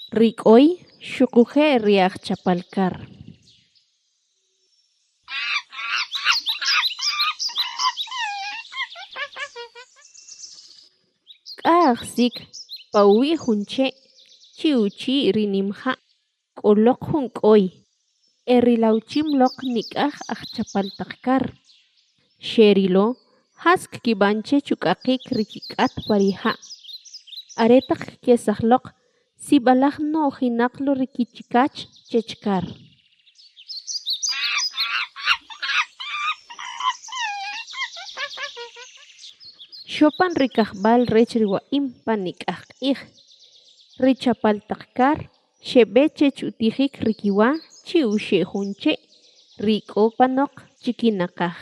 Ri k'oy xuquje' ri ajchapal kar. K'a ajsik pa uwi' jun che' chi uchi' ri nim ja' k'o loq jun k'oy e rilawchim loq nik'aj ajchapal taq kar. Xerilo jas kkib'an chech uk'aqik ri kik'at pa ri ja'. Are taq kkesaj loq sib'alaj no'jinaq lo ri kichikach chech kar. Xopan ri kajb'al rech ri wa'im pa nik'aj q'ij. Ri chapal taq kar xeb'e chech utijik ri kiwa chi uxe' jun che' ri k'o panoq chikinaqaj.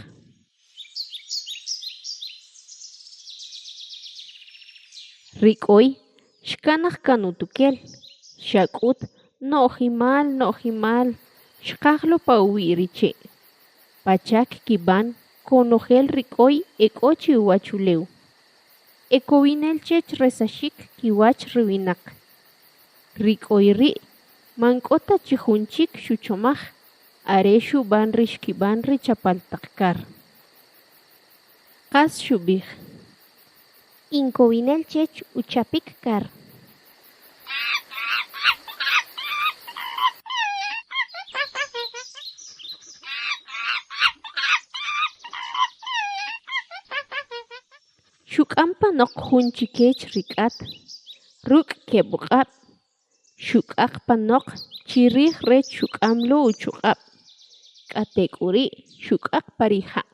Ri k'oy xkanaj kan utukel, xa k'ut no'jimal no'jimal xqaj lo pa uwi' ri che', pacha' kkib'an konojel ri k'oy e k'o chi uwachulew, e kowinel chech resaxik kiwach ri winaq. Ri k'oy ri' man k'o ta chi jun chik xuchomaj, are xub'an ri xkib'an ri chapal taq kar. Qas xub'ij: In kowinel chech uchapik kar. Xuk'am panoq jun chi kech ri k'at, ruk' keb' uq'ab', xuk'aq panoq chi rij rech xuk'am lo uchuq'ab', k'a te k'u ri' xuk'aq pa ri ja'.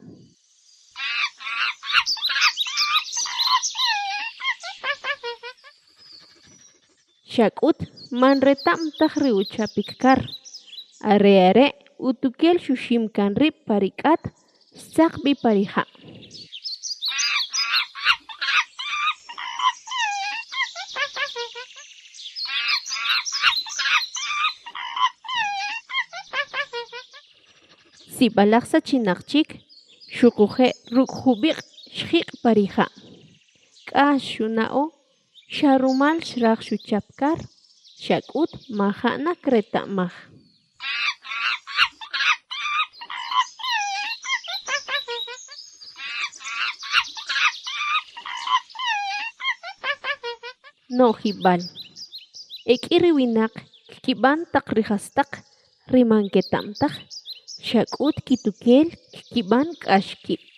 Xa k'ut man reta'm taj ri uchapik kar, are are' utukel xuxim kan rib' pa ri k'at, xtzaq b'i pa ri ja'. Sib'alaj sachinaq chik, xuquje' ruk' jub'iq' xjiq' pa ri ja'. K'ax xuna'o xa rumal xraj xuchap kar, xa k'ut maja' na kreta'maj. No'jib'al E k'i ri winaq kkib'an taq ri jastaq ri man keta'm taj, xa k'ut kitukel kkib'an k'ax kib'.